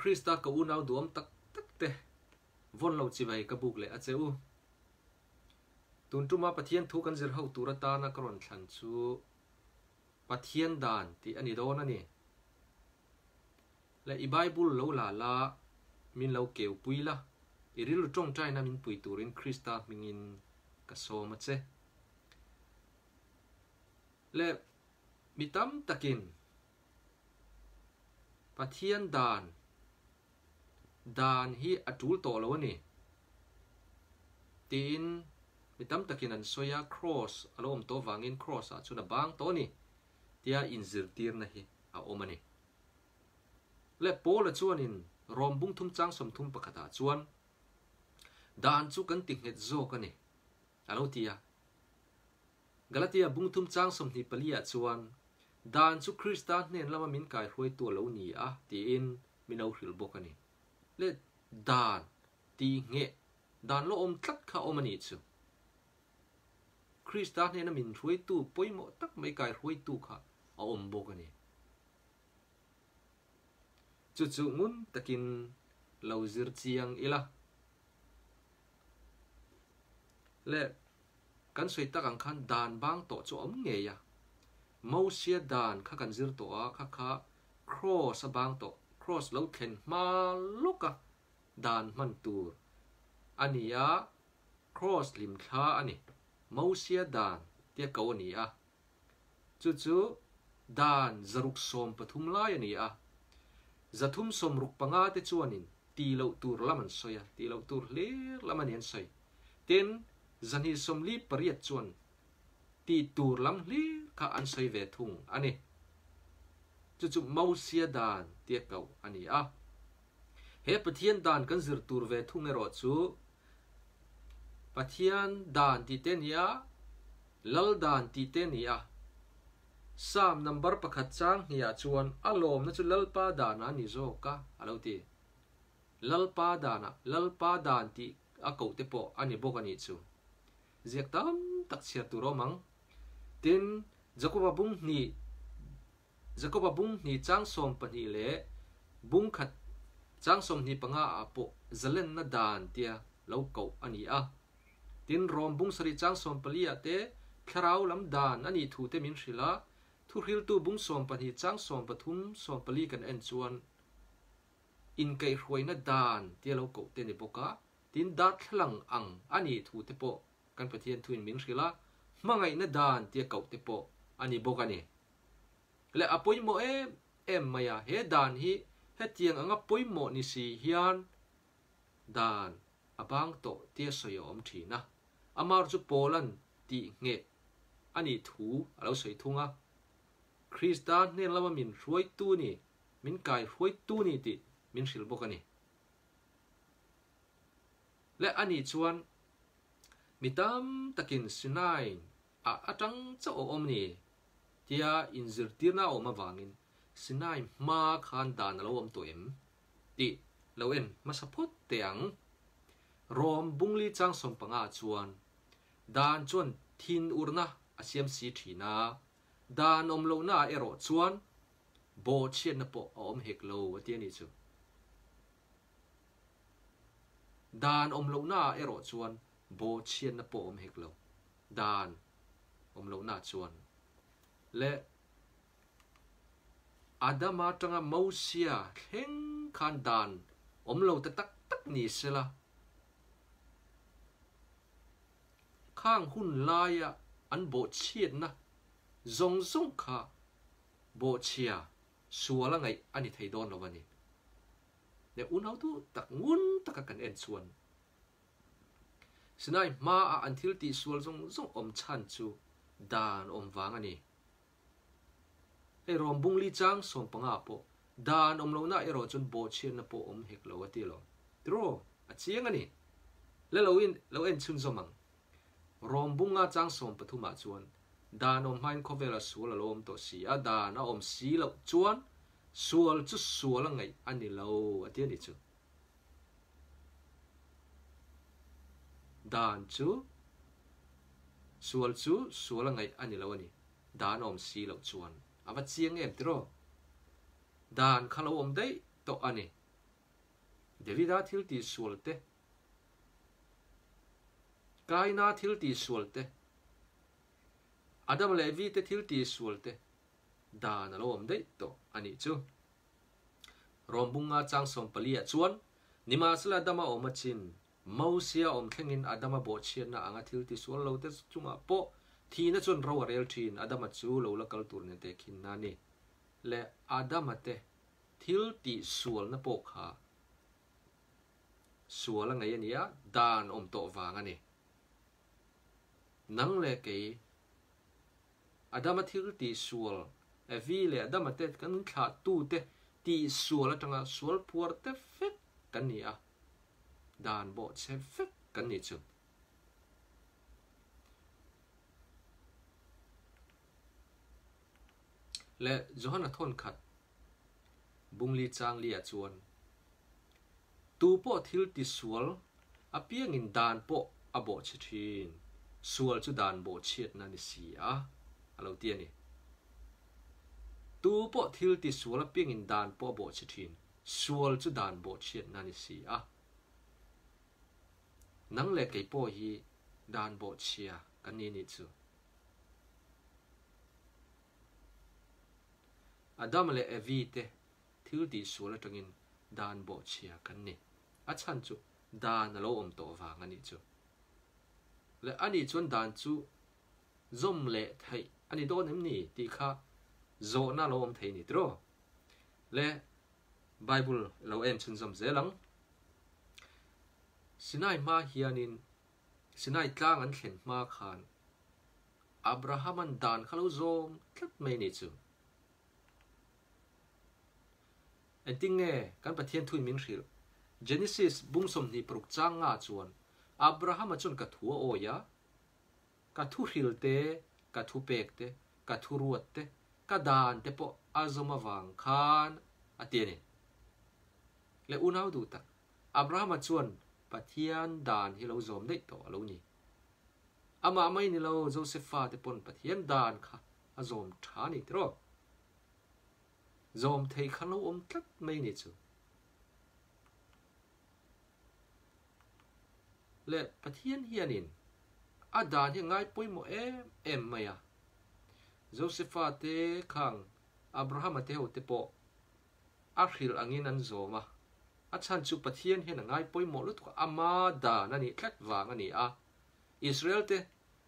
Krista ka unau duam tak tak te vawn lo chibai ka buk leh a che u. Tun tuma Pathian thu kan zir ho tur atana ka rawn thlan chu Pathian dan tih a ni dawn a ni. Le i Bible lo la la, min lo keu pui la, i rilru tawngtaina min pui turin Krista hmingin ka sawm a che. Le mi tam takin Pathian dan dan hi a tul tawh lo a ni tiin mi tam takin an sawi a, Kraws a lo awm tawh vangin Kraws ah chuan a bang tawh a ni tia inzirtirna hi a awm a ni. Le Paula chuanin Rom bung thum chang 31 ah chuan dan chu kan ti nghet zawk a ni a lo ti a. Galatia bung thum chang 24 ah chuan dan chu Krista hnen lama min kaihruaitu a lo ni a tiin min lo hrilh bawk a ni. Le dan ti ngheh dan lo awm tlat kha awm a nih chu. Krista hnena min hruaitu pawimawh tak mai kaihruaitu kha a awm bawk a ni. Chu chu ngun takin lo zir chiang ila. Le kan sawi tak ang khan dan bang tawh chu a awm ngei a. Mosia dan kha kan zir tawh a, kha kha Kraws a bang tawh, Kraws lo thlen hma lawka dan hman tur a ni a, Kraws hlim thla a ni. Mosia dan tia ko a ni a. Chu chu dan 613 lai a ni a. 365 te chuanin ti loh tur lam an sawi a, ti loh tur hlir lam a ni an sawi. Tin, 248 chuan ti tur lam hlir kha an sawi ve thung a ni. Chu chu Mosia dan tia koh a ni a. He Pathian dan kan zir tur ve thung erawh chu Pathian dan tih te a ni a, Lal dan tih te a ni a. Psalm number pakhat chang hniah chuan a lawmna chu Lalpa danah a ni zawk a, a lo ti. Lalpa danah, Lalpa dan tih a koh te pawh a ni bawk a nih chu. Ziak tam tak chhiar tur a awm ang. Tin, Jakoba bung hnih, Jakoba bung hnih chang 12 leh bung khat chang 25 ah pawh zalenna dan tia lo koh a ni a. Tin, Rom bung sarih chang 14 ah te thlarau lam dan a nih thu te min hrilh a, thuhriltu bung 12 chang 13, 14 kan en chuan inkaihhruaina dan tia lo koh te ni bawk a, tin darthlalang ang a nih thu te pawh kan Pathian thuin min hrilh a, hmangaihna dan tia koh te pawh a ni bawk a ni. Le a pawimawh em em mai a, he dan hi hetiang anga pawimawh ni si hian dan a bang tawh tia sawi a awm thin a, amar chu Paulan tih ngheh a nih thu a lo sawi thung a, Krista hnen lama min hruaitu ni, min kai hruaitu ni tih min hrilh bawk a ni. Le a nih chuan mi tam takin Sinai ah atang chauh a awm ni tia inzirtirna a awm avangin Sinai hma khan dan a lo awm tawh em tih lo en hmasa phawt teh ang. Rom bungli chang 15 ah chuan dan chuan thin urna a siam si thin a, dan awm lohna ah erawh chuan bawhchhiatna pawh a awm hek lo a ti a nih chu. Dan awm lohna ah erawh chuan bawhchhiatna pawh a awm hek lo. Dan awm lohna chuan le Adama atanga Mosia thleng khan dan awm lo ta tak tak ni sela, khang hun laia an bawhchhiatna zawng zawng kha bawhchhia sual a ngaih a ni thei dawn lo a ni. Le unau duh tak ngun taka kan en chuan Sinai hmaah an thil tih sual zawng zawng awm chhan chu dan awm vang a ni. Hei Rom bungli chang 15 pawh dan awm lohna erawh chuan bawhchhiatna pawh awm hek lo a ti lo. Tiraw? A chiang a ni. Le lo in lo en chhunzawm ang. Rom bunga chang 13 ah chuan dan awm hmain khawvela sual a lo awm tawh si a, dan a awm si loh chuan sual chu sual a ngaih a ni lo a ti a ni chu. Dan chu sual chu sual a ngaih a ni lo a ni. Dan a awm si loh chuan a va chiang em tiraw? Dan kha lo awm daih tawh a ni. Davida thil tihsual te, Kaina thil tihsual te, Adama leh Evi te thil tihsual te dan a lo awm daih tawh a nih chu. Rawmbunga chang 14 ah chuan, Nimahsela Adama awm a chin, Mosia awm thlengin Adama bawhchhiatna anga thil tisual lo te chungah pawh thihna chuan ro a rel thin, Adama chu lo la kal tur nen tehkhinna a ni. Leh Adama te thil tihsualna pawh kha sual a ngei a nia, dan awm tawh vang a ni. Nang leh kei, Adama thil tihsual, Evi leh Adama te kan thlahtute tihsual atanga sual phuar te vek kan ni a, dan bawhchhe vek kan nih chu. Leh Johana thawn khat Bungli chang li ah chuan tu pawh thil tisual apiangin dan pawh a bawhchhe thin, sual chu dan bawhchhiatna ni si a, a lo ti a ni. Tu pawh thil tisual apiangin dan pawh a bawhchhe thin, sual chu dan bawhchhiatna ni si a. Nang leh kei pawh hi dan bawhchhia kan ni nih chu. Adam leh Evi te thil tihsual atangin dan bawhchhia kan ni. A chhan chu dan a lo awm tawh vang a nih chu. Leh a nih chuan dan chu zawm leh theih a ni dawn em ni tih kha zawhna a lo awm thei a ni tiraw? Leh Bible lo en chhunzawm zel ang. Sinai hma hianin Sinai tlang an thlen hma khan Abraham-a'n dan kha lo zawm tlat mai ni chu. Engtin nge kan Pathian thuin min hrilh? Genesis bung 26 chang nga chuan Abraham-a chuan ka thu a awi a, ka thu hril te, ka thu pek te, ka thu ruat te, ka dan te pawh a zawm avang khan a ti a ni. Le unau duh tak, Abraham-a chuan Pathian dan hi lo zawm daih tawh a lo ni. Amah mai ni lo, Josefa te pawn Pathian dan kha a zawm tha a ni tiraw? Zawm thei kha lo awm tlat mai ni chu. Le Pathian hianin a dan hi a ngai pawimawh em em mai a. Josefa te khang Abraham-a te ho te pawh a hrilh angin an zawm a, a chhan chu Pathian hian a ngai pawimawh lutuk a, ama dan a nih tlat vang a ni a. Israel te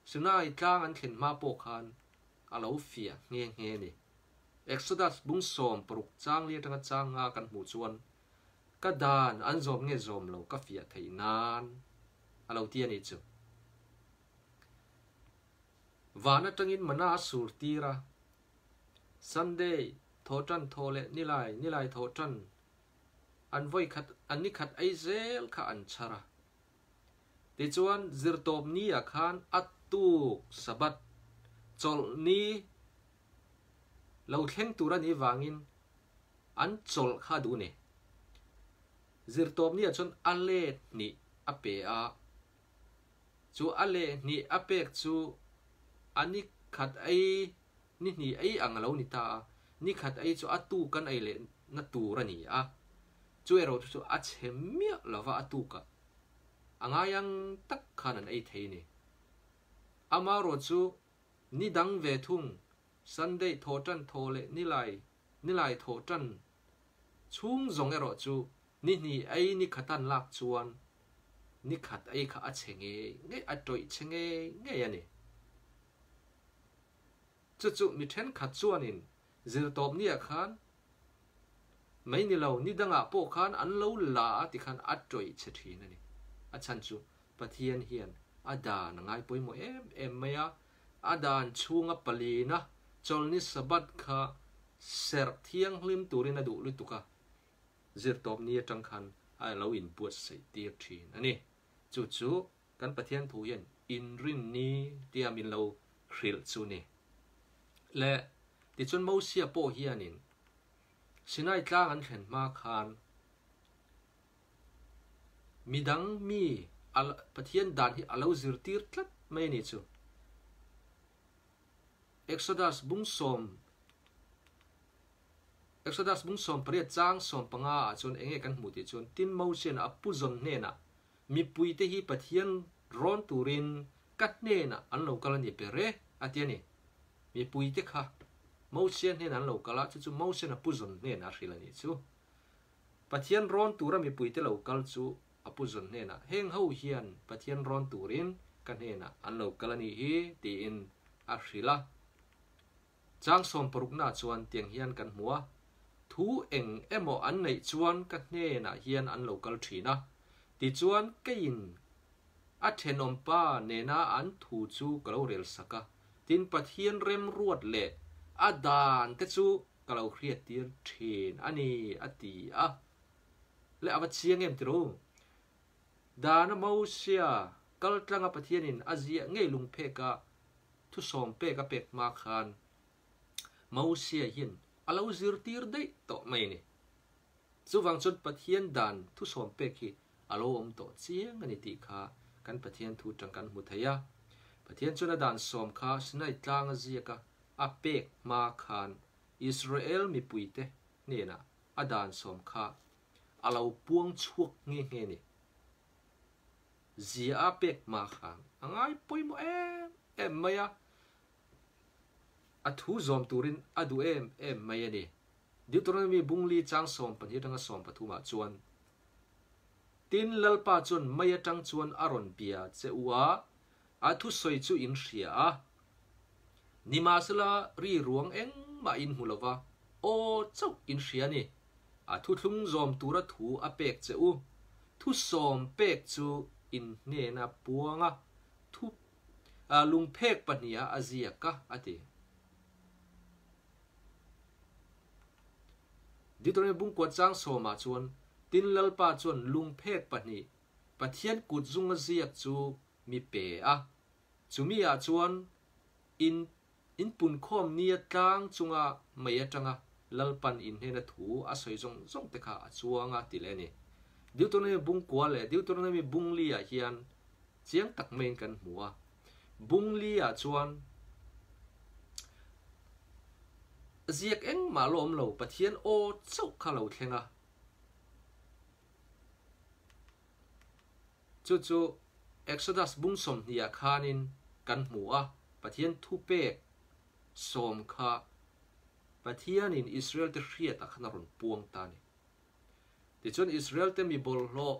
Sinai tlang an thlen hma pawh khan a lo fiah nghe nghe a ni. Exodus bung 60 chang li atanga chang nga kan hmuh chuan ka dan an zawm nge zawm lo ka fiah theih nan a lo ti a nih chu. Van atangin mana a sur tir a, Sunday thawhtan thaw leh nilai nilai thawhtan an vawi khat an ni khat ei zel kha an chhar a. Tichuan zirtawp ni ah khan a tuk Sabbath chawlh ni lo thleng tur a nih vangin an chawlh kha duh ni. Zirtawp ni ah chuan a let hnih a pe a, chu a leh hnih a pek chu a ni khat ei ni hnih ei ang a lo ni ta a, ni khat ei chu a tuk an ei leh na tur a ni a, chu erawh chu a chhe miah lova a tukah a ngai ang tak khan an ei thei a ni. Amaherawh chu ni dang ve thung Sunday thawh tan thaw leh nilai nilai thawh tan chhung zawng erawh chu ni hnih ei ni khatan lak chuan ni khat ei kha a chhe ngei ngei a tawih chhe ngei ngei a ni. Chu chu mi thenkhat chuanin zirtawp nia khan mai ni lo, ni dangah pawh khan an lo la a ti khan a tawih chhe thin a ni. A chhan chu Pathian hian a dan a ngai pawimawh em em mai a, a dan chhunga palina chawlhni Sabbath kha serh thianghlim turin a duh lutuk a, zirtawp ni atang khan a lo inbuatsaih tir thin a ni. Chu chu kan Pathian thu hian inrinni tia min lo hrilh chu ni. Le tichuan Mosia pawh hianin Sinai tlang an thlen hma khan midang mi Pathian dan hi a lo zirtir tlat mai a ni chu. Exodus bung sawm. Exodus bung 18 chang 15 ah chuan enge kan hmuh tih chuan tin Mosian a pu zawn hnenah mipuite hi Pathian rawn turin ka hnenah an lo kal a ni ber e a ti a ni. Mipuite kha Mosia hnenah an lo kal a, chu chu Mosian a pu zawn hnenah a hrilh a nih chu. Pathian rawn tura mipuite lo kal chu a pu zawn hnenah heng ho hian Pathian rawn turin ka hnenah an lo kal a nih hi tiin a hrilh a. Chang 60 na chuan tiang hian kan hmu a, thu eng emaw an neih chuan ka hnenah hian an lo kal thin a, tichuan keiin a thenawmpa nena an thu chu ka lo rel sak a, tin Pathian remruat leh a dan te chu ka lo hriattir thin a ni a ti a. Le a va chiang em tiro? Dana Mosia kal tlanga Pathianin a ziah ngei lungpheka thu sawm pek a pek hma khan Mosia hian a lo zirtir daih tawh mai a ni. Chuvang chuan Pathian dan thu sawm pek hi a lo awm tawh chiang a ni tih kha kan Pathian thu tang kan hmu thei a. Pathian chuan a dan sawm kha Sinai tlang a ziak a, a pek hma khan Israel mipuite hnenah a dan sawm kha a lo puang chhuak nghe nghe a ni. Zia a pek hma khan a ngai pawimawh em em mai a, a thu zawm turin a duh em em mai a ni. Deuteronomy bungli chang 12 atanga 13 ah chuan, Tin, Lalpa chuan mei atang chuan a rawn bia che u a, a thusawi chu in hria a. Nimahsela ri ruang engmah in hmu lova, aw chauh in hria a ni. A thuthlung zawm tura thu a pek che u. Thu sawm pek chu in hnena puang a, thu lungphek pahniha a ziak a, a ti. Deuteronomy bungkuat chang 10 ah chuan, Tin Lalpa chuan lungphek pahnih Pathian kut zunga ziak chu mi pe a, chumi ah chuan in in punkhawm nia tlang chunga mei atanga Lalpan in hnena thu a sawi zawng zawng te kha a chuang a ti leh a ni. Deuteronomy bungkua leh Deuteronomy bungli ah hian chiang tak maiin kan hmu a. Bungli ah chuan ziak engmah la awm lo, Pathian aw chauh kha lo thleng a. Chu chu Exodus bung 20 ah khanin kan hmu a, Pathian thupek sawm kha Pathianin Israel te hriatah khan a rawn puang ta a ni. Tichuan Israel te mi bawlhhlawh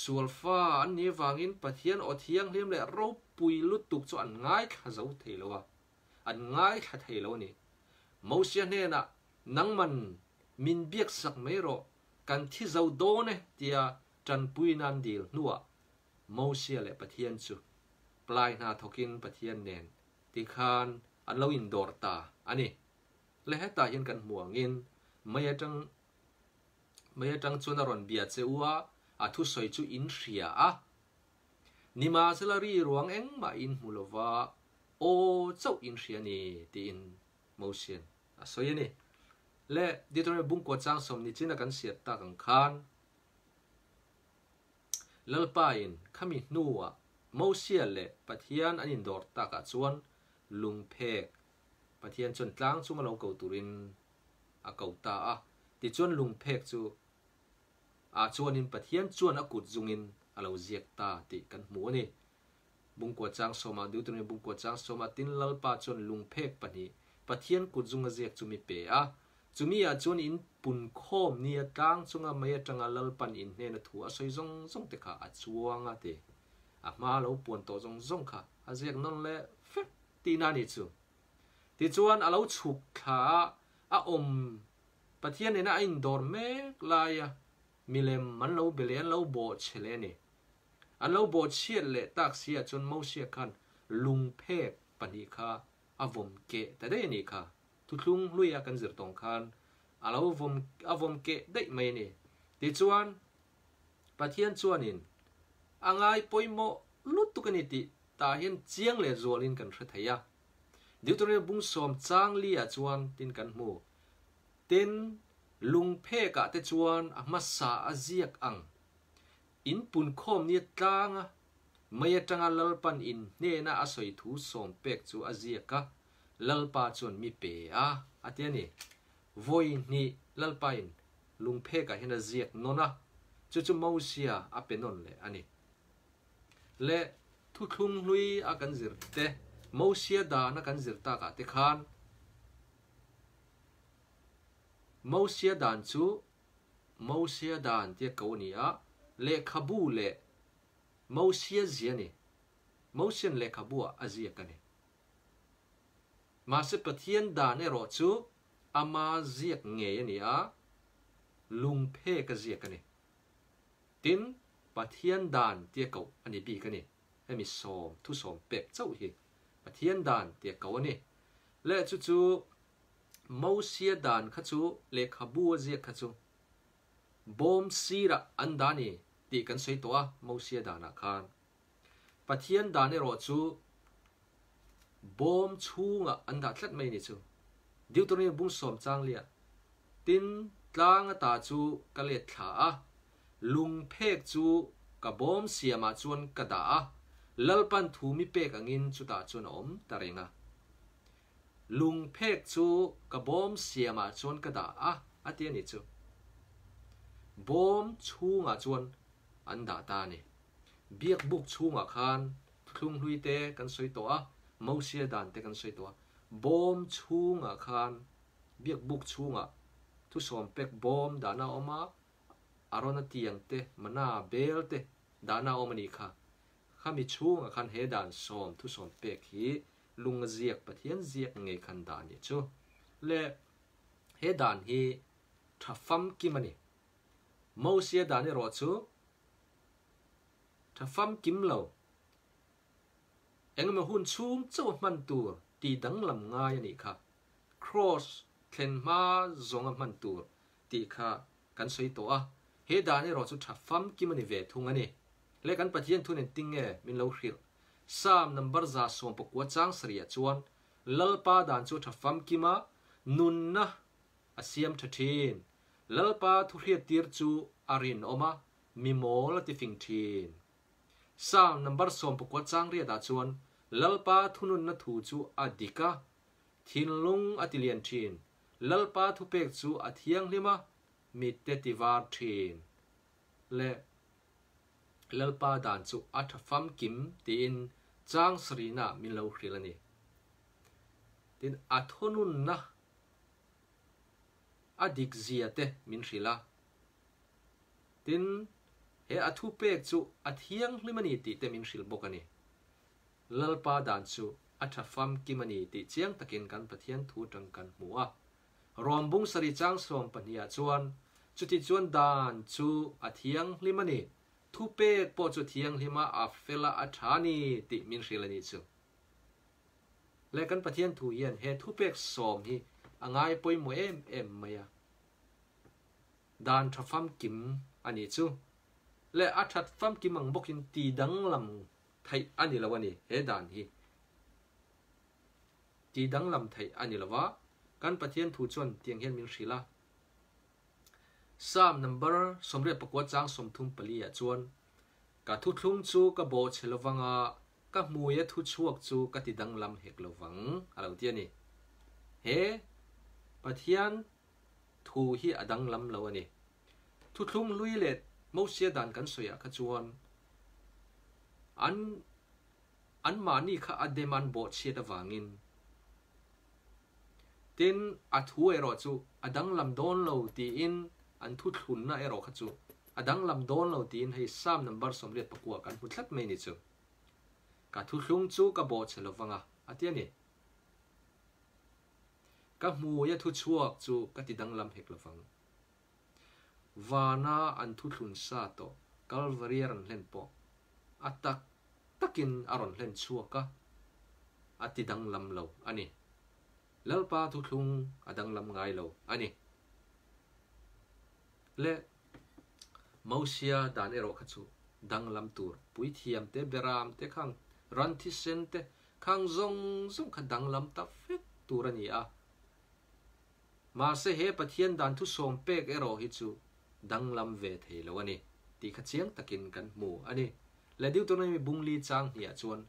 sual fa an nih avangin Pathian aw thianghlim leh ropui lutuk chu an ngaithla zo thei lo a, an ngaithla thei lo a ni. Mosia hnenah nangman min biak sak mai rawh, kan thi zo dawn e tia tanpui nan dil hnuah Mosia leh Pathian chu plai hna thawkin Pathian nen tikhan an lo indawr ta a ni. Le hetah hian kan hmu angin mei atang mei atang chuan a rawn bia che u a, a thusawi chu in hria a. Nimahsela ri ruang engmah in hmu lova, aw chauh in hria a ni tiin Mosian a sawi a ni. Le Deuteronomy bungkua chang 20 china kan siat tak ang khan Lalpa in khami hnuah Mosia leh Pathian an indawr takah chuan lungphek Pathian chuan tlang chunga lo ko turin a ko ta a. Tichuan lungphek chu ah chuanin Pathian chuan a kut zungin a lo ziak ta tih kan hmu a ni. Bungkua chang 10 ah Deuteronomy bungkua chang 10 ah tin Lalpa chuan lungphek pahnih Pathian kut zunga ziak chu mi pe a. Chumi ah chuan in punkhawm nia tlang chunga mei atanga Lalpan in hnena thu a sawi zawng zawng te kha a chuang a ti. A hma lo puan tawh zawng zawng kha a ziak nawn leh vek tihna a ni chu. Tichuan a lo chhuk thla a, a awm Pathian nena a indawr mek laia milem an lo be leh an lo bawh che leh a ni. An lo bawh chhiat leh tak si ah chuan Mosia khan lungphek pahnih kha a vawm keh ta daih a nih kha. Thuthlung hluia kan zir tawng khan a lo vawm a vawm keh daih mai a ni. Tichuan Pathian chuanin a ngai pawimawh lutuk a ni tih tah hian chiang leh zualin kan hre thei a. Deuteronomy bung 10 chang li ah chuan tin kan hmu. Tin, lungphek ah te chuan a hmasa a ziak ang. In punkhawm nia tlang a, mei atanga Lalpan in hnena a sawi thu sawm pek chu a ziak a, Lalpa chuan mi pe a, a ti a ni. Vawi hnih Lalpain lungphekah hian a ziak nawn a, chu chu Mosia a pe nawn leh a ni. Leh thuthlung hlui a kan zir te, Mosia dan a kan zir takah te khan Mosia dan chu Mosia dan tia ko a ni a, lehkhabu leh Mosia zia a ni. Mosian lehkhabuah a ziak a ni. Mahse Pathian dan erawh chu ama ziak ngei a ni a, lungphek a ziak a ni. Tin, Pathian dan tia koh a ni bik a ni. Hemi sawm, thusawm pek chauh hi Pathian dan tia koh a ni. Leh chu chu Mosia dan kha chu lehkhabu a ziak kha chu bawm sirah an dah a ni tih kan sawi tawh a Mosia danah khan. Pathian dan erawh chu bawm chhungah an dah tlat mai a ni chu. Deuteronomy bung sawm chang liah tin tlang ata chu ka let thla a, lungphek chu ka bawm siamah chuan ka dah a, Lalpan thu mi pek angin chutah chuan a awm ta reng a. Lungphek chu ka bawm siamah chuan ka dah a, a ti a ni chu. Bawm chhungah chuan an dah ta a ni. Biakbuk chhungah khan thuthlung hlui te kan sawi tawh a, Mosia dan te kan sawi tawh a. Bawm chhungah khan biakbuk chhungah thusawm pek bawm dahna a awm a, Arona tiang te, mana bel te dahna a awm a nih kha. Khami chhungah khan he dan sawm thusawm pek hi lunga ziak Pathian ziak ngei khan dah a nih chu. Le he dan hi tha famkim a ni. Mosia dan erawh chu Tha famkim lo. Engemaw hun chhung chauh hman tur tih danglam ngai a nih kha. Kraws thlen hma zawnga hman tur tih kha kan sawi tawh a, he dan erawh chu tha famkim a ni ve thung a ni. Le kan Pathian thu nen ting nge min lo hrilh? Psalm number 119 chang sarih chuan Lalpa dan chu tha famkim a, nunna a siam tha thin. Lalpa thu hriattir chu a rinawm a, mi mawl a ti fing thin. Psalm number 19 chang riatah chuan Lalpa thununna thu chu a dik a, thinlung a ti lian thin, Lalpa thupek chu a thianghlim a, mitte ti var thin. Le Lalpa dan chu a tha famkim tiin chang sarihna min lo hrilh a ni. Tin, a thununna a dik zia te min hrilh a. Tin, he a thupek chu a thianghlim a ni tih te min hrilh bawk a ni. Lalpa dan chu a tha famkim a ni tih chiang takin kan Pathian thu atang kan hmu a. Rom bung sarih chang 12 ah chuan, Chuti chuan dan chu a thianghlim a ni, thupek pawh chu thianghlim a, a fel a, a tha a ni tih min hrilh a nih chu. Le kan Pathian thu hian he thupek sawm hi a ngai pawimawh em em mai a. Dan tha famkim a nih chu. Le a that famkim ang bawkin ti danglam theih a ni lo a ni, he dan hi ti danglam theih a ni lo va, kan Pathian thu chuan tiang hian min hrilh a. Psalm number 84 chang 34 ah chuan, Ka thuthlung chu ka bawhchhe lovang a, ka hmuia thu chhuak chu ka ti danglam hek lovang, a lo ti a ni. He Pathian Thu hi a danglam lo a ni. Thuthlung hlui leh Mosia dan kan sawiah kha chuan an anmahni kha a dem an bawhchhiat avangin tin a thu erawh chu a danglam dawn lo tiin an thuthlunna erawh kha chu a danglam dawn lo tiin hei Psalm number 89 kan hmu tlat mai ni chu. Ka thuthlung chu ka bawhchhe lovang a, a ti a ni. Ka hmui a thu chhuak chu ka ti danglam hek lovang. Vana an thuthlun sa tawh Kalvari a rawn hlen pawh a tak takin a rawn hlen chhuak a, a ti danglam lo a ni. Lalpa thuthlung a danglam ngai lo a ni. Le Mosia dan erawh kha chu danglam tur puithiam te, beram te, khang ran thisen te, Khang zawng zawng kha danglam ta vek tur a ni a. Mahse he Pathian dan thusawm pek erawh hi chu danglam ve thei lo a ni tih kha chiang takin kan hmu a ni. Le Deuteronomy bung li chang hniah chuan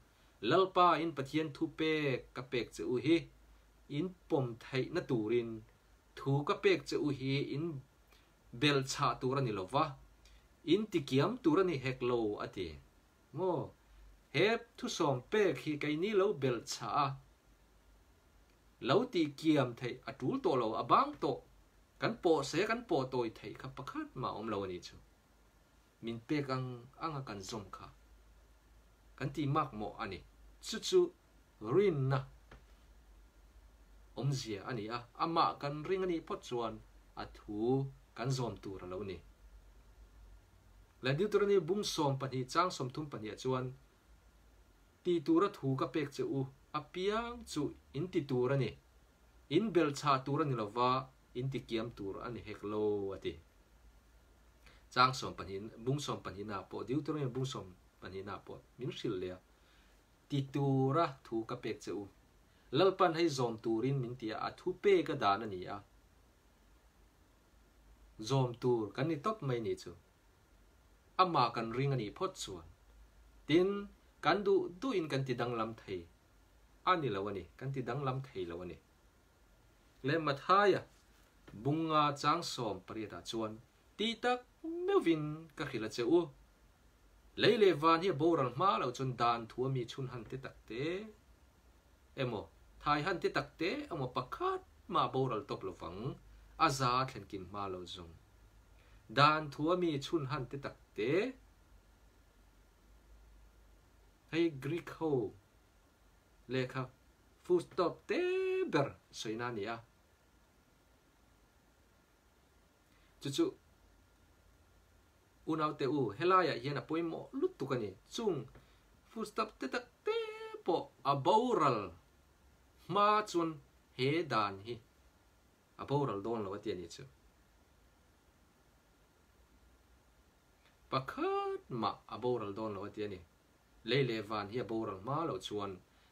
Lalpa in Pathian thu pek ka pek che u hi in pawm theihna turin Thu ka pek che u hi in belhchhah tur a ni lo va, in tikiam tur a ni hek lo, a ti. Maw? He thusawm pek hi keini lo belhchhah a, lo tihkiam theih a tul tawh lo, a bang tawh. Kan pawh se kan pawh tawi theih kha pakhat mah a awm lo a nih chu. Min pek ang ang a kan zawm kha kan tih mak mawh a ni. Chu chu rinna awmzia a ni a, amah kan ring a nih phawt chuan a thu kan zawm tur a lo ni. Leh Deuteronomy bung 12 chang 32 ah chuan, Ti tura thu ka pek che u apiang chu in ti tur a ni, in belchhah tur a ni lova, in ti kiam tur a ni hek lo, a ti. Chang 12, bung 12 ah pawh, Deuteronomy bung 12 ah pawh min hrilh leh a, Ti tura thu ka pek che u. Lalpan hei zawm turin min ti a, a thu pek a dan a ni a. Zawm tur kan ni tawp mai ni chu. Amah kan ring a nih phawt chuan. Tin, kan duh duhin kan ti danglam thei a ni lo a ni, kan ti danglam thei lo a ni. Leh Mathaia bunga chang 18 ah chuan Ti tak meuhvin ka hrilh a che u. Lei leh van hi a boral hma loh chuan dan thu a mi chhun han ti tak te emaw, thai han ti tak te emaw pakhat mah a boral tawp lo vang, a za thlen kim hma lo zung. Dan thu a mi chhun han ti tak te, hei Greek ho lehkha full stop te ber sawina a ni a. Chu chu unaute u, helaiah hian a pawimawh lutuk a ni. Chung footstep te tak te pawh a boral hma chuan he dan hi a boral dawn lo a ti a ni chu. Pakhat mah a boral dawn lo a ti a ni. Lei leh van hi a boral hma loh chuan,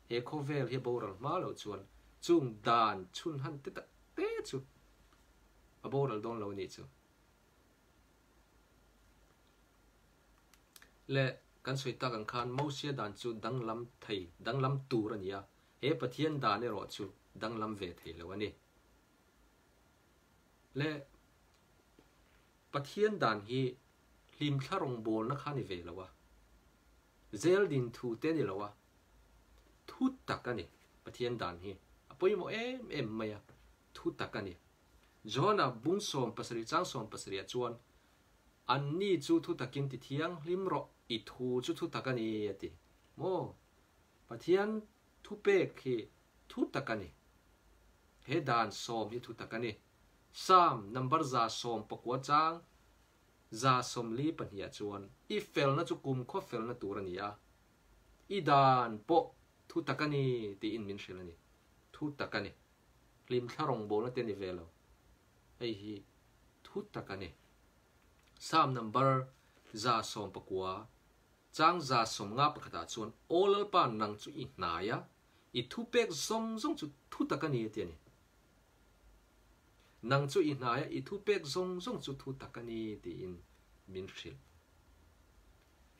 he khawvel hi a boral hma loh chuan chung dan chhun han te tak te chu a boral dawn lo a nih chu. Le kan sawi tak ang khan Mosia dan chu danglam thei, danglam tur a ni a, he Pathian dan erawh chu danglam ve thei lo a ni. Le Pathian dan hi hlimthla rawngbawlna kha ni ve lo a, zel din thu te ni lo a, thu tak a ni. Pathian dan hi a pawimawh em em mai a, thu tak a ni. Johana bung 70 chang 70 ah chuan, Anni chu thu takin ti thianghlim rawh, i thu chu thu tak a ni a ti. Maw? Pathian thupek hi thu tak a ni. He dan sawm hi thu tak a ni. Psalm number 119 chang 142 ah chuan, I felna chu kumkhaw felna tur a ni a, i dan pawh thu tak a ni tiin min hrilh a ni. Thu tak a ni. Hlimthla rawngbawlna te ni ve lo. Hei hi thu tak a ni. Psalm number 119 chang 151 ah chuan, Aw Lalpa nang chu i hnai a, i thupek zawng zawng chu thu tak a ni a ti a ni. Nang chu i hnaia i thupek zawng zawng chu thu tak a ni tiin min hrilh.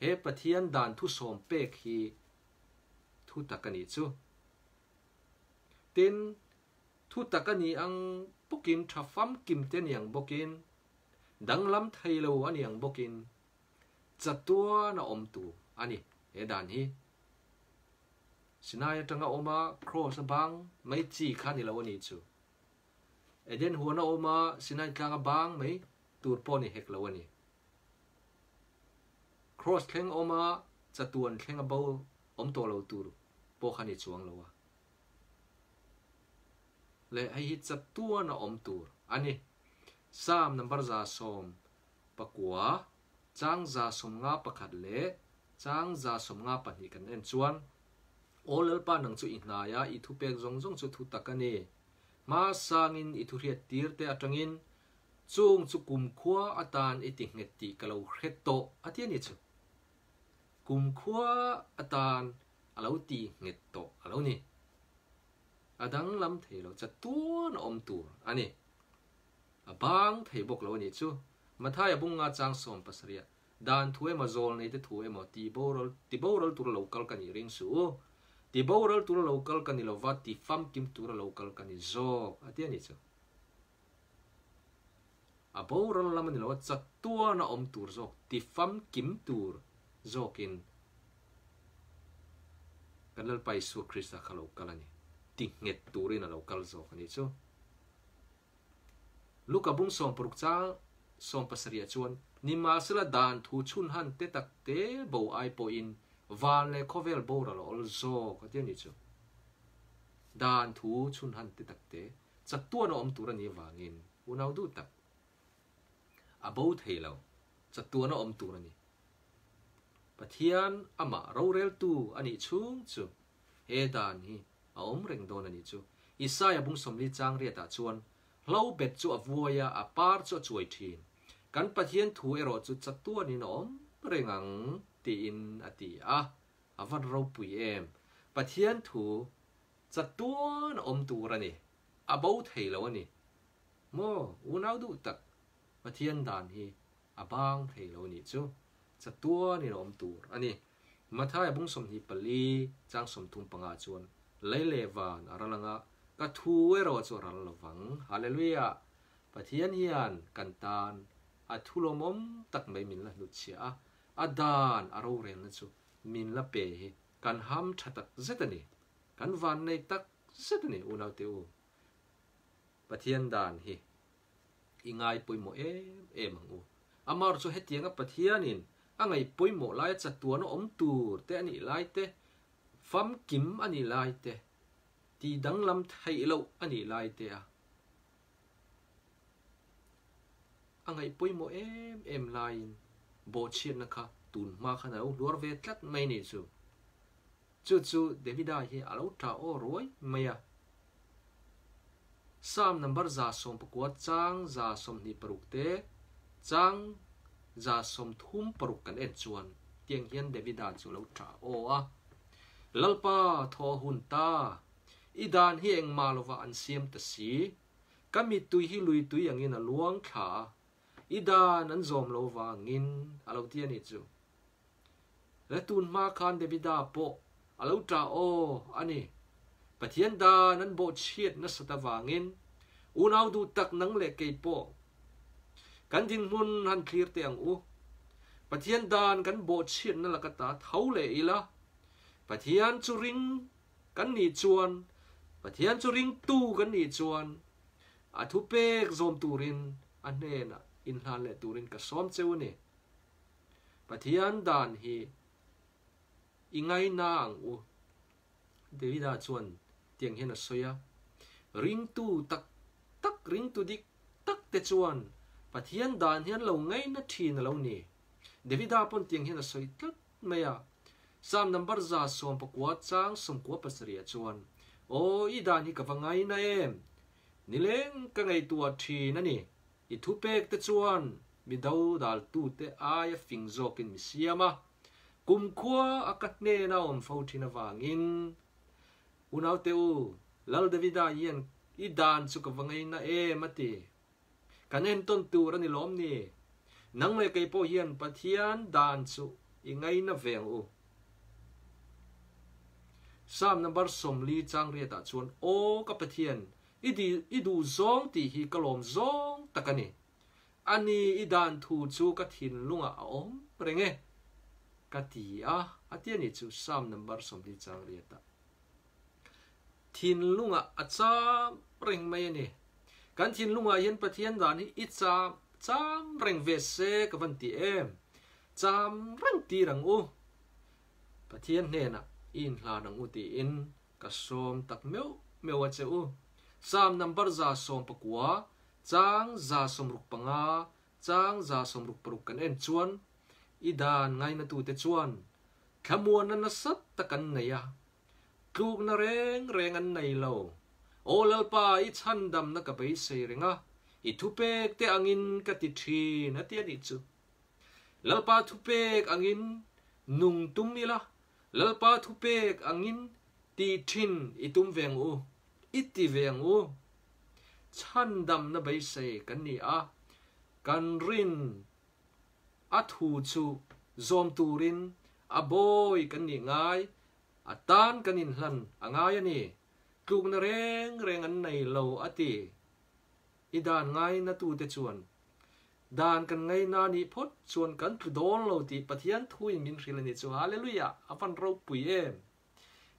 He Pathian dan thusawm pek hi thu tak a nih chu. Tin, thu tak a ni ang bawkin tha famkim te ni ang bawkin, danglam thei lo a ni ang bawkin chatuan a awm tur a ni he dan hi. Sinai atanga awm a Kraws a bang mai chi kha ni lo a nih chu. Eden huan a awm a Sinai tlang a bang mai tur pawh ni hek lo a ni. Kraws thleng awm a chatuan thleng a bo awm tawh lo tur pawh kha ni chuang lo a. Leh hei hi chatuan a awm tur a ni. Psalm number 119 chang 151 leh chang 152 kan en chuan, Aw Lalpa nang chu i hnai a, i thupek zawng zawng chu thu tak a ni. Hma sangin i thuhriat tir te atangin chung chu kumkhua atan i ti nghet tih ka lo hre tawh a ti a ni chu. Kumkhua atan a lo ti nghet tawh a lo ni. A danglam thei lo chatuan a awm tur a ni. A bang thei bawk lo a nih chu. Mathaia bunga chang 70 ah Dan thu emaw zawl nei te thu emaw ti boral ti boral tura lo kal ka nih ring suh u. Ti boral tura lo kal ka ni lova ti famkim tura lo kal ka ni zawk a ti a nih chu. A boral lam a ni lo a, chatuana awm tur zawk, ti famkim tur zawkin kan Lalpa Isua Krista kha lo kal a ni. Ti nghet turin a lo kal zawk a nih chu. Luka bung 60 chang 70 chuan, Nimahsela dan thu chhun han te tak te bo ai pawhin van leh khawvel boral a awl zawk a ti a nih chu. Dan thu chhun han te tak te chatuan a awm tur a nih avangin unau duh tak a bo thei lo, chatuan a awm tur a ni. Pathian amah roreltu a nih chhung chu he dan hi a awm reng dawn a nih chu. Isaia bung 40 chang riatah chuan, Hlo bet chu a vuai a, a par chu a chuai thin. Kan Pathian thu erawh chu chatuanin a awm reng ang, tiin a ti a. A van ropui em! Pathian thu chatuan a awm tur a ni. A bo thei lo a ni. Maw, unau duh tak, Pathian dan hi a bang thei lo a nih chu. Chatuanin a awm tur a ni. Mathaia bung 24 chang 35 chuan, Lei leh van a ral anga, ka thu erawh chu a ral lo vang. Hallelujah! Pathian hian kan tan a thu lawmawm tak mai min la hnutchhiah a, a dan a rorelna chu min la pe hi kan ham tha tak zet a ni. Kan van nei tak zet a ni unaute u. Pathian dan hi i ngai pawimawh em em ang u. Amar chu hetianga Pathianin a ngaih pawimawh laia chatuan a awm tur te a nih lai te, famkim a nih lai te, tih danglam theih loh a nih lai te a a ngaih pawimawh em em laiin bawhchhiatna kha tun hma khan a lo hluar ve tlat mai ni chu. Chu chu Davida hi a lo tah aw ruai mai a. Psalm number 119 chang 26 te chang 36 kan en chuan tiang hian Davida chu a lo tah aw a. Lalpa thaw a hun ta, i dan hi engmah lovah an siam ta si. Ka mittui hi lui tui angin a luang thla a, i dan an zawm lo vangin a lo ti a nih chu. Le tun hma khan Davida pawh a lo tah aw a ni. Pathian dan an bawhchhiat nasat avangin unau duh tak nang leh kei pawh kan dinhmun han thlir teh ang u. Pathian dan kan bawhchhiatna laka ta tho leh ila, Pathian chu ring kan nih chuan, Pathian chu ringtu kan nih chuan a thupek zawm turin a hnenah inhlan leh turin ka sawm cheu a ni. Pathian dan hi i ngaina ang u. Davida chuan tiang hian a sawi a, Ringtu tak tak, ringtu dik tak te chuan Pathian dan hi an lo ngaina thin a lo ni. Davida pawn tiang hian a sawi tlat mai a. Psalm number 119 chang 97 chuan, Aw, i dan hi ka va ngaina em! Nileng ka ngaihtuah thin a ni. I thupek te chuan mi dodaltute aia fing zawkin mi siam a, kumkhua a ka hnena awm fo thin avangin, Unaute u, Lal Davida hian i dan chu ka va ngaina em a ti. Kan entawn tur a ni lawm ni? Nang leh kei pawh hian Pathian dan chu i ngaina ve ang u. Psalm number 40 chang riatah chuan, Aw ka Pathian, I di, i duh zawng tih hi ka lawm zawng tak a ni. A ni, i dan thu chu ka thinlungah a awm reng e, ka ti a, a ti a ni chu Psalm number 40 chang riatah. Thinlungah a cham reng mai a ni. Kan thinlungah hian Pathian dan hi i cham, cham reng ve se ka van ti em. Cham reng tir ang u. Pathian hnenah i inhlan ang u tiin Ka sawm tak meuh meuh a che u. Psalm number 119, chang 65, chang 66 kan en chuan i dan ngainatute chuan thlamuanna nasa tak an nei a, tlukna reng reng an nei lo. Aw Lalpa, i chhandamna ka beisei reng a, i thupek te angin ka ti thin, a ti a nih chu. Lalpa thupek angin nung tum ila, Lalpa thupek angin ti thin i tum ve ang u, i ti ve ang u. Chhandamna beisei kan ni a, kan rin a thu chu zawm turin a bawi kan nih ngai, a tan kan inhlan a ngai a ni. Tlukna reng reng an nei lo a ti. I dan ngainatute chuan. Dan kan ngaina nih phawt chuan kan tlu dawn lo tih Pathian thuin min hrilh a nih chu. Hallelujah! A van ropui em!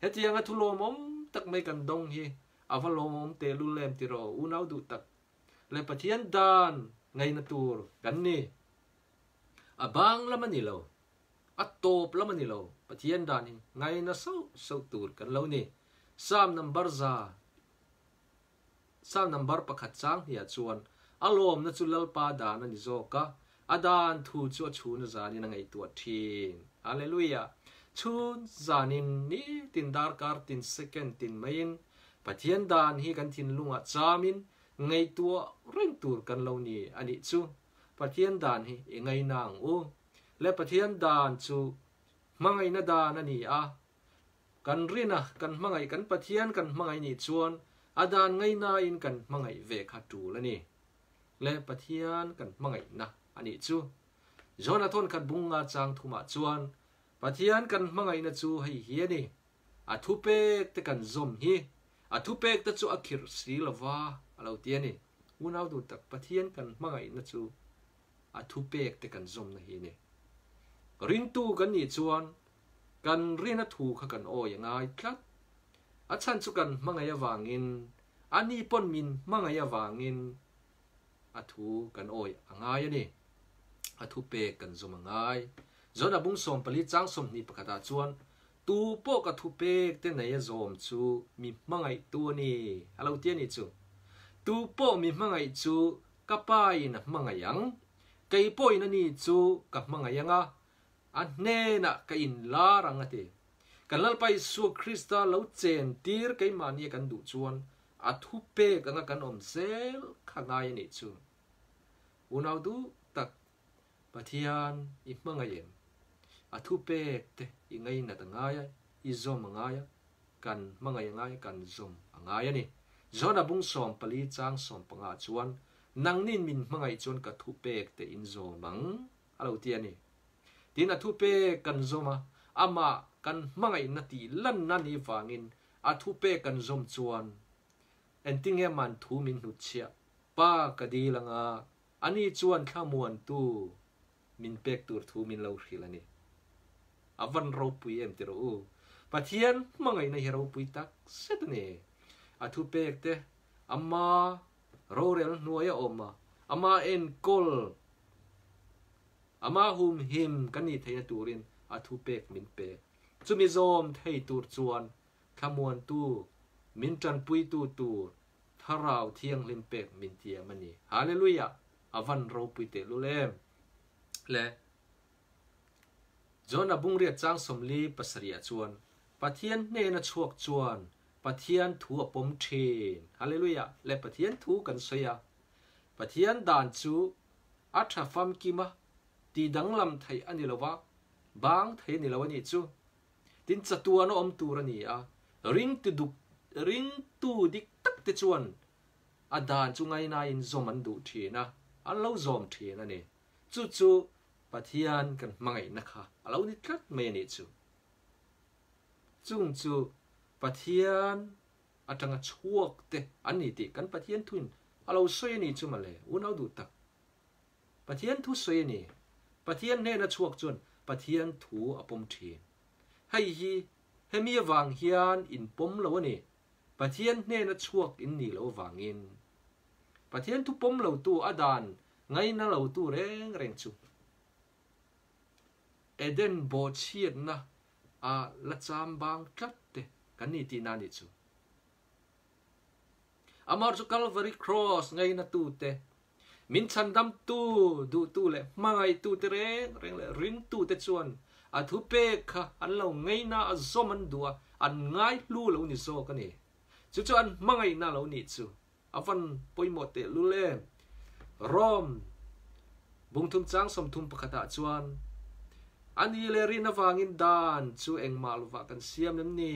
Hetianga thu lawmawm tak mai kan dawng hi a va lawmawm tehlul em tiraw unau duh tak leh Pathian dan ngaina tur kan ni. A bang lam a ni lo, a tawp lam a ni lo, Pathian dan hi ngaina sauh sauh tur kan lo ni. Psalm number za Psalm number pakhat chang hniah chuan a lawmna chu Lalpa dan a ni zawk a, a dan thu chu a chhun zanin a ngaihtuah thin. Hallelujah! Chhun zanin nitin darkar tin second tin maiin Pathian dan hi kan thinlungah chamin ngaihtuah reng tur kan lo ni a nih chu. Pathian dan hi i ngaina ang u. Le Pathian dan chu hmangaihna dan a ni a, Kan rina kan hmangaih kan Pathian kan hmangaih nih chuan a dan ngaihnain kan hmangaih ve kha tul a ni. Le Pathian kan hmangaihna a nih chu. John-a thawnkhat bunga chang thumah chuan Pathian kan hmangaihna chu hei hi a ni, a thupek te kan zawm hi, a thupek te chu a khirh si lova a lo ti a ni. Unau duh tak Pathian kan hmangaihna chu a thupek te kan zawmna hi a ni. Ringtu kan nih chuan Kan rina thu kha kan awi a ngai tlat. A chhan chu kan hmangaih avangin, a ni pawn min hmangaih avangin a thu kan awi a ngai a ni. A thu pek kan zawm a ngai. John-a bung 14 chang 21 ah chuan, Tu pawh ka thu pek te nei a zawm chu mi hmangaihtu a ni, a lo ti a ni chu. Tu pawh mi hmangaih chu ka Pa in a hmangaih ang, kei pawhin a ni chu ka hmangaih ang a, A hnenah ka inlar ang a ti. Kan Lalpa Isua Krista lo chen tir keimahni a kan duh chuan a thu pek anga kan awm zel kha ngai a nih chu. Unau duh tak, Pathian i hmangaih em? A thu pek te i ngainat a ngai a, i zawm a ngai a, kan hmangaih a ngai a, kan zawm a ngai a ni. John-a bung 14 chang 15 chuan, Nangnin min hmangaih chuan ka thu pek te in zawm ang. A lo ti a ni. Tin, a thupek kan zawm a, amah kan hmangaihna tih lanna ni vangin a thupek kan zawm chuan engtinge man thu min hnutchhiah pa ka dil anga ani chuan thlamuantu min pek tur thu min lo hrilh a ni. A van ropui em ti rawh u. Pathian hmangaihna hi ropui tak zet a ni. A thupek te ama Rorel hnuai a awm a, ama enkawl, ama humhim kan nih theihna turin a thupek min pe. Chumi zawm thei tur chuan thlamuantu, min tanpuitu tur Thlarau Thianghlim pek min tiam a ni. Hallelujah! A van ropui tehlul em! Le John-a bungriat chang 47 ah chuan Pathian hnena chhuak chuan Pathian thu a pawm thin. Hallelujah! Le Pathian thu kan sawi a. Pathian dan chu a tha famkim a, ti danglam theih a ni lo va, bang thei a ni lo a nih chu. Tin chatuan a awm tur a ni a, ringtu duk, ringtu dik tak te chuan a dan chu ngainain zawm an duh thin a, an lo zawm thin a ni. Chu chu Pathian kan hmangaihna kha a lo ni tlat mai a nih chu. Chung chu Pathian atanga chhuak te an ni tih kan Pathian thuin a lo sawi a ni chu mawle, unau duh tak. Pathian thu sawi a ni. Pathian hnena chhuak chuan Pathian thu a pawm thin. Hei hi hemi avang hian in pawm lo a ni. Pathian hnena chhuak in nih loh avangin. Pathian thu pawm lotu a dan ngaina lotu reng reng chu Eden bawhchhiatna a la cham bang tlat te kan ni tihna a nih chu. Amah chu Calvary Cross ngaina tu te, min chhandam tu, duh tu leh hmangaih tu te reng reng leh ring tu te chuan a thupek kha an lo ngaina a zawm an duh a, an ngaihlu lo ni zawk a ni. Chu chu an hmangaihna lo nih chu. A van pawimawh tehlul em! Rome bungthum chang 31 ah chuan, A ni le rin avangin dan chu engmah lovah kan siam em ni?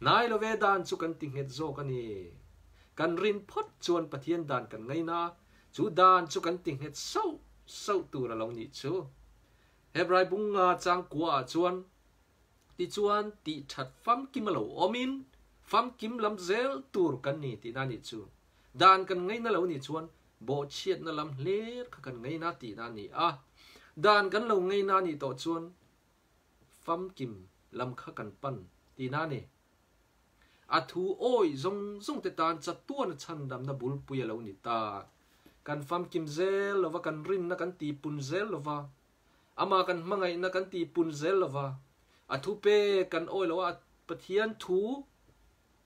Hnai love dan chu kan ti nghet zawk a ni. Kan rin phawt chuan Pathian dan kan ngaina a, chu dan chu kan ti nghet sauh sauh tur a lo nih chu. Hebrai bunga chang kua ah chuan, Tichuan, tih that famkim a lo awmin, famkim lam zel tur kan ni tihna nih chu. Dan kan ngaihna lo nih chuan Bawhchhiatna lam hlir kha kan ngaina tihna a ni a. Dan kan lo ngaina a nih tawh chuan famkim lam kha kan pan tihna a ni. A thu awih zawng zawng te tan chatuana chhandamna bulpui a lo ni ta. Kan famkim zel lova, kan rinna kan tihpun zel lova, amah kan hmangaihna kan tihpun zel lova, a thu pek kan awih loh a, Pathian thu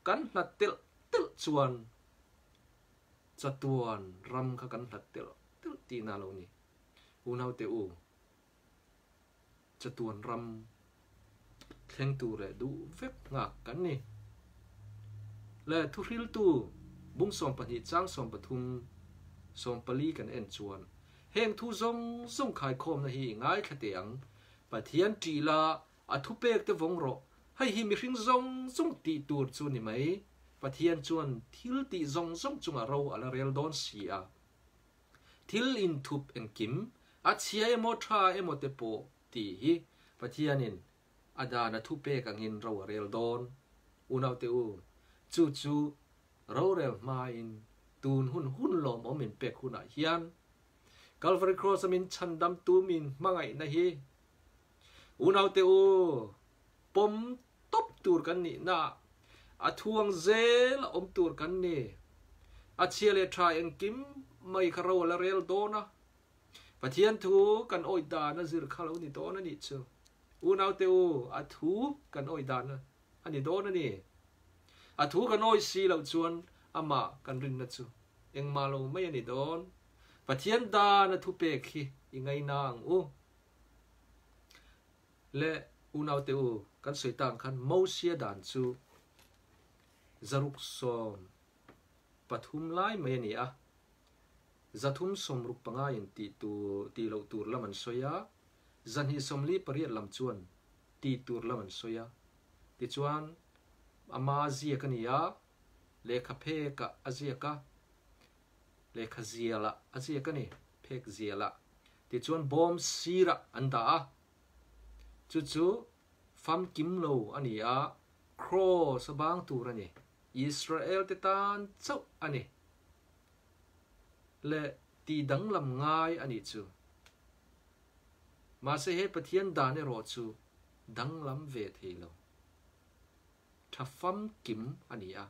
kan hlat telh telh chuan chatuan ram kha kan hlat telh telh tihna a lo ni. Unaute u, chatuan ram thleng tur leh duh vek nghak kan ni. Le thuhriltu bung 12 chang 13 14 kan en chuan heng thu zawng zawng khaikhawmna hi i ngaithla teh ang, Pathian ṭih la a thupek te vawng rawh, hei hi mihring zawng zawng tih tur chu ni mai, Pathian chuan thil tih zawng zawng chungah ro a la rel dawn si a. Thil inthup engkim, a chhia emaw tha emaw te pawh tih hi Pathianin a dan a thupek angin ro a rel dawn. Unaute u, chu chu rorel hmain tun hun hun lawmawm min pek hunah hian Calvary Cross a min chhandamtu min hmangaihna hi unaute u, pawm tawp tur kan nihna a thuang zel a awm tur kan ni. A chhia leh tha engkim mai kha ro a la rel dawn a, Pathian thu kan awih dan a zir kha lo ni dawn a nih chu. Unaute u, a thu kan awih dan a ni dawn a ni. A thu kan awih si loh chuan amah kan rinna chu engmah lo mai a ni dawn. Pathian dan a thupek hi i ngaina ang u. Le unaute u, kan sawi tak ang khan Mosia dan chu 613 lai mai a ni a, 365 in tih tur tih loh tur lam an sawi a, 248 lam chuan tih tur lam an sawi a. Tichuan, ama ziak a ni a, lehkha phekah a ziak a, lehkha zialah a ziak a ni, phek zialah. Tichuan bawm sirah an dah a, chu chu famkim lo a ni a, kraws a bang tur a ni, Israel te tan chauh a ni leh tih danglam ngai a nih chu. Mahse he Pathian dan erawh chu danglam ve thei lo, tha famkim a ni a,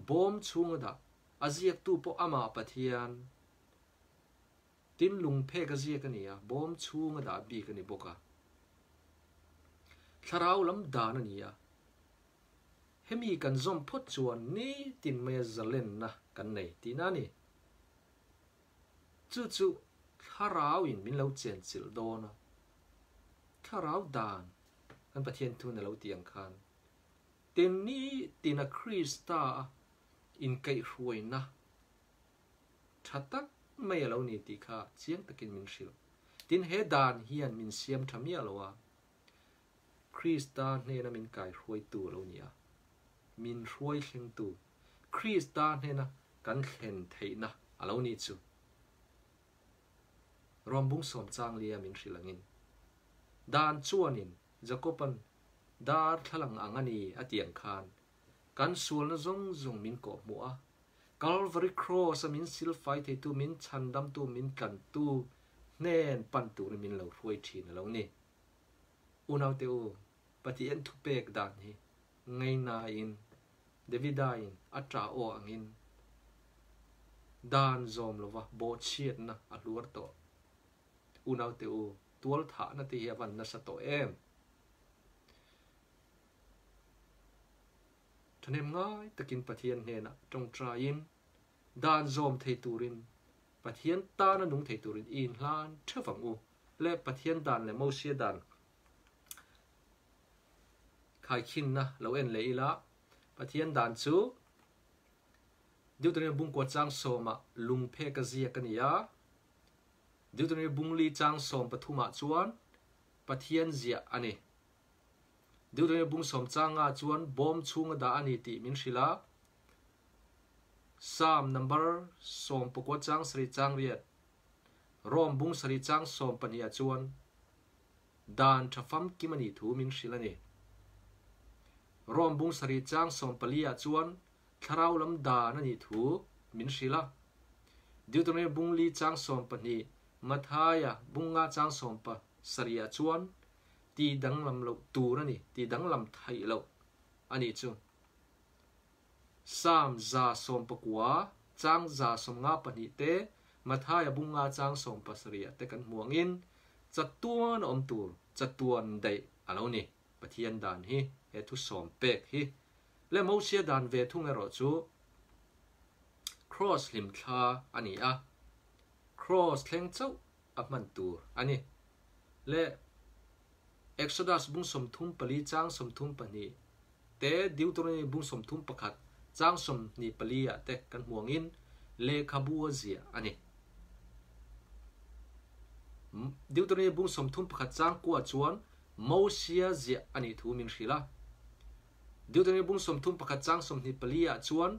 bawm chhunga dah a ziaktu pawh amah Pathian Tin, lungphek a ziak a ni a, bawm chhung a dah bik a ni bawk a. Thlarau lam dan a ni a, hemi kan zawm phawt chuan nitin maia zalenna kan nei tihna a ni. Chu chu thlarauin min lo chenchilh dawn a, thlarau dan kan Pathian thun a lo tih ang khan tin nitina Krista a inkaihhruaina Tha tak mai a lo ni tih kha chiang takin min hrilh. Tin, he dan hian min siam tha miah lo a, Krista hnena min kaihruaitu a lo ni a, min hruai thlengtu, Krista hnena kan thlen theihna a lo ni chu. Rom bung sawm chang lia min hrilh angin, Dan chuanin Jakoban darthlalang ang a ni a tih ang khan, Kan sualna zawng zawng min kawhhmuh a, Calvary Cross a min silfai theitu, min chhandamtu, min tlantu hnen pan turin min lo hruai thin a lo ni. Unaute u, Pathian thupek dan hi ngainain Davida-in a ṭah aw angin dan zawm lova bawhchhiatna a hluar tawh. Unaute u, tualthahna te hi a van nasa tawh em? Thahnem ngai takin Pathian hnenah tawngtaiin dan zawm thei turin, Pathian tana nung thei turin i inhlan theuh ang u le Pathian dan leh Mosia dan khaikhinna lo en leh ila, Pathian dan chu Deuteronomy bungkua chang sawmah lungphek a ziak a ni a, Deuteronomy bungli chang 13 ah chuan Pathian ziah a ni. Deuteronomy bung sawm changa chuan bawm chhunga dah a ni tih min hrilh a. Psalm number 19 chang sarih chang riat, Rome bung sarih chang 12 ah chuan dan tha famkim a nih thu min hrilh a ni. Rome bung sarih chang 14 ah chuan thlarau lam dan a nih thu min hrilh a. Deuteronomy bung li chang 12, Mathaia bung nga chang 17 ah chuan tih danglam loh tur a ni, tih danglam theih loh a nih chu. Psalm 119 chang 152 te, Mathaia bung nga chang 17 ah te kan hmu angin chatuan a awm tur, chatuan daih a lo ni. Pathian dan hi he thu sawm pek hi leh Mosia dan ve thung erawh chu Kraws hlimthla a ni a, kraws thleng chauh a hman tur a ni. Leh Exodus bung 34 chang 32 te, Deuteronomy bung 31 chang 24 ah te kan hmu angin lehkhabu a ziah a ni. Deuteronomy bung 31 chang kua chuan Mosia ziah a nih thu min hrilh a. Deuteronomy bung 31 chang 24 ah chuan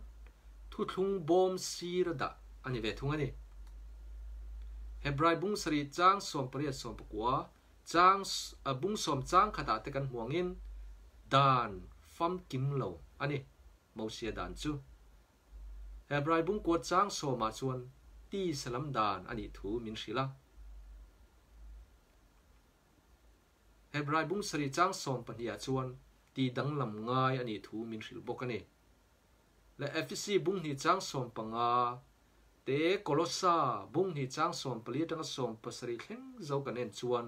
thuthlung bawm sir a dah a ni ve thung a ni. Hebrai bung sarih chang 18 19 chang bung sawm chang khatah te kan hmu angin dan famkim lo a ni Mosia dan chu. Hebrai bung kua chang sawmah chuan tisa lam dan a nih thu min hrilh a. Hebrai bung sarih chang 12 ah chuan tih danglam ngai a nih thu min hrilh bawk a ni. Leh Efesi bung hnih chang 15 te Kolossa bung hnih chang 14 atanga 17 thleng zo kan en chuan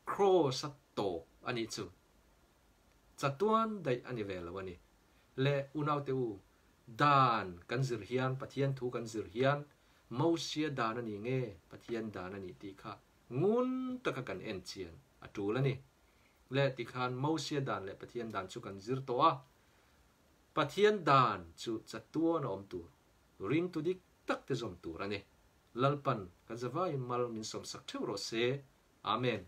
Kraws a tawp a nih chu. Chatuan daih a ni ve lo a ni. Leh unaute u, dan kan zir hian, Pathian thu kan zir hian Mosia dan a ni nge Pathian dan a nih tih kha Ngun taka kan en chian a tul a ni. Le tikhan Mosia dan leh Pathian dan chu kan zir tawh a. Pathian dan chu chatuan a awm tur, ringtu dik tak te zawm tur a ni. Lalpan kan zavaiin mal min sawmsak theuh rawh se. Amen.